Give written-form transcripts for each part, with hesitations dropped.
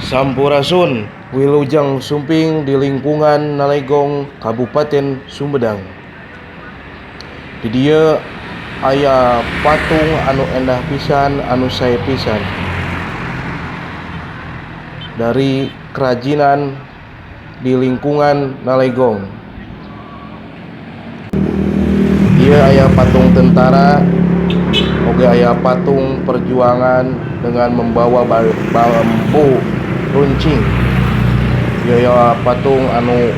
Sampurasun, wilujeng sumping di lingkungan Nalegong, Kabupaten Sumedang. Di dieu aya patung anu endah pisan, anu sae pisan. Dari kerajinan di lingkungan Nalegong. Ieu aya patung tentara, oge aya patung perjuangan dengan membawa bambu runcing. Ieu aya patung anu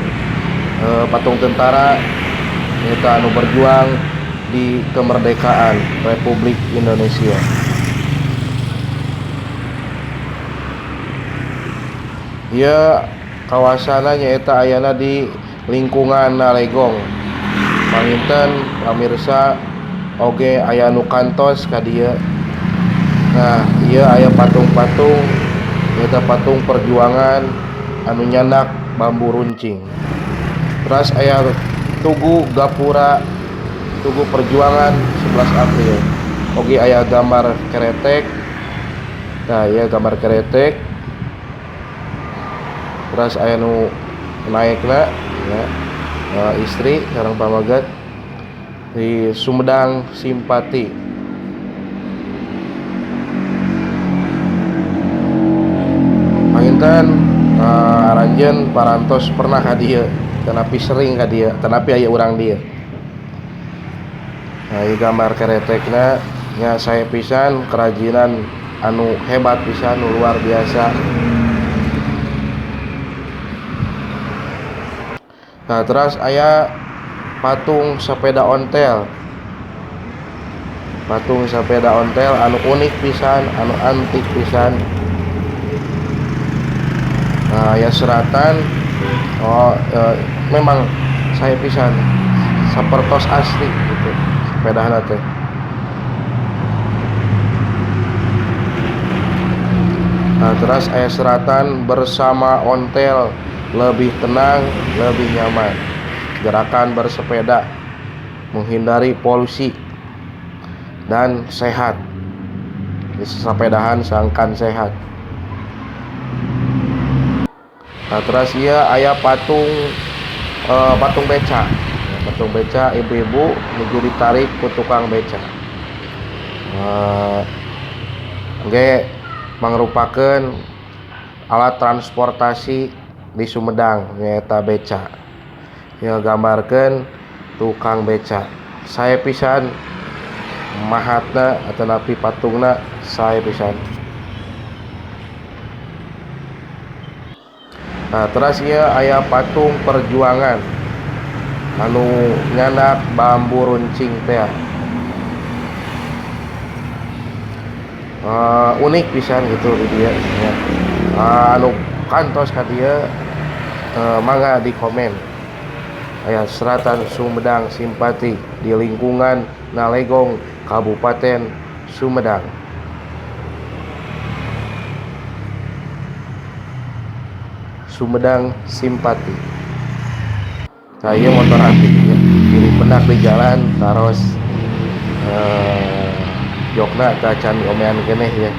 patung tentara nyaeta anu berjuang di kemerdekaan Republik Indonesia. Ieu kawasanna nyaeta ayana di lingkungan Nalegong. Panginten pamirsa oge aya nu kantos ka dieu. Nah, ieu aya patung-patung nyaeta patung perjuangan anu nyandak bambu runcing. Terus aya Tugu Gapura, Tugu Perjuangan 11 April. Oge aya gambar keretek. Nah, ieu gambar keretek. Terus aya nu naekna ya, istri sareng pameget di Sumedang Simpati. Panginten aranjeun parantos pernah ka dieu, tetapi sering ka dieu, tetapi aya urang dieu. Nah, ieu gambar keretekna nya sae pisan, kerajinan anu hebat pisan, nu luar biasa. Nah, terus aya patung sepeda ontel. Patung sepeda ontel anu unik pisan, anu antik pisan. Nah, aya seratan. Oh, memang sae pisan, sapertos asli gitu sepedana teh. Nah, terus aya seratan bersama ontel lebih tenang, lebih nyaman. Gerakan bersepeda menghindari polusi dan sehat. Di sepedahan sangkan sehat. Nah, terus ieu aya patung beca. Patung beca ibu-ibu nuju ditarik ku tukang beca. Ge mangrupakeun alat transportasi di Sumedang nyaeta beca. Ieu gambarkeun tukang beca. Sae pisan mahatna atanapi patungna sae pisan. Nah, terus ieu aya patung perjuangan anu nyandak bambu runcing teh. Unik pisan gitu di dieu nya. Anu kantos ka dieu, mangga di komen. Aya seratan Sumedang Simpati di lingkungan Nalegong, Kabupaten Sumedang. Sumedang Simpati. Nah, ieu motor antik ya. Pilih pendak di jalan taros, jokna tacan omean keneh ya.